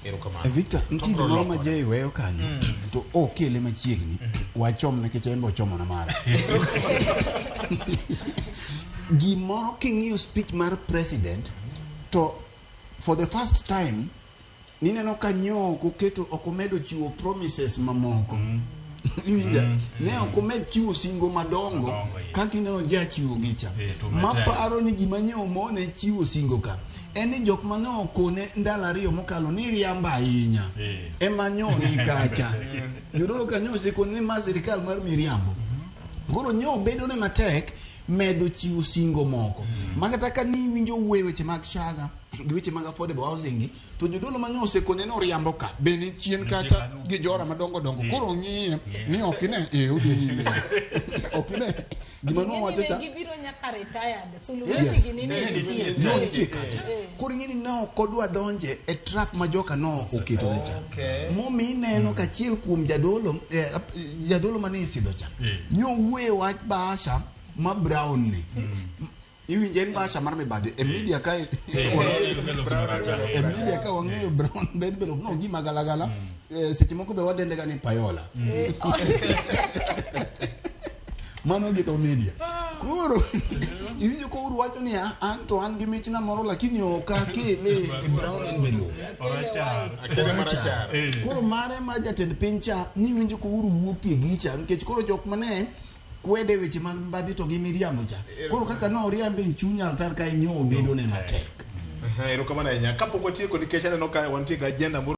Erokamano. Victor, nitie Tobro gimoro ma lokore. Jay weyo kanyo to okele machiegni wachom nikech en be ochomona mara. Gimoro king'iyo speech mar president to for the first time nineno ka nyo ok oketo ok omedo chiwo promises mamoko. Iwinja? Ne ok omed chiwo singo madongo Madongo, yes. kaka ineno jachiwo gicha. Eh, to matek. Maparo ni gima nyo omone chiwo singo ka en ni jok mane okone ndalo ariyo mokalo ni riambo ahinya Eh. ema nyo ni kacha jodolo kanyo osekone ni ma sirikal mar miriambo koro nyo bedo ne matek medo chiwo singo moko ma kata ka ni iwinjo wuoye weche mag shaga gi weche mag affordable housing gi to jodolo ma nyo osekone ni oriambo ka be ni chien Nitie kacha kanyo. gi jora madongo dongo Eh. koro ng'iye Yeah. ni ok ine eh odhi nyime ok ine gima nowacho cha Gibiro nyaka retired. Yes. Suluhisi gi nini Ne nitie. nitie. No, nitie kacha. Koro ing'e ni ne ok odwa donje e trap ma joka no oketo ne cha. Okay. Momi ineno ka achiel kuom jadolo jadolo mane isidho cha. Eh. Nyo wuoye wach bahasha ma brown ni. Iwinje en bahasha mar mibadhi e media kae. E media ka wang'eyo brown envelope no gima galagala. Seche moko be wadende ga ni payola. Mano gi dho media. Koro iwinjo ka Uhuru wacho niya an to an gi michna moro lakini ok akele e brown envelope. Orachar. Akele marachar. Eh. Koro mare mar jatend piny cha niwinjo ka Uhuru wuokie gicha nikech koro jok mane kwede weche mag mibadhi to gi miriambo cha. Koro kaka ne oriambe e chuny altar ka inyo obedo ne matek. Erokamano ahinya. Kapok watieko nikech aneno ka wantie gi agenda moro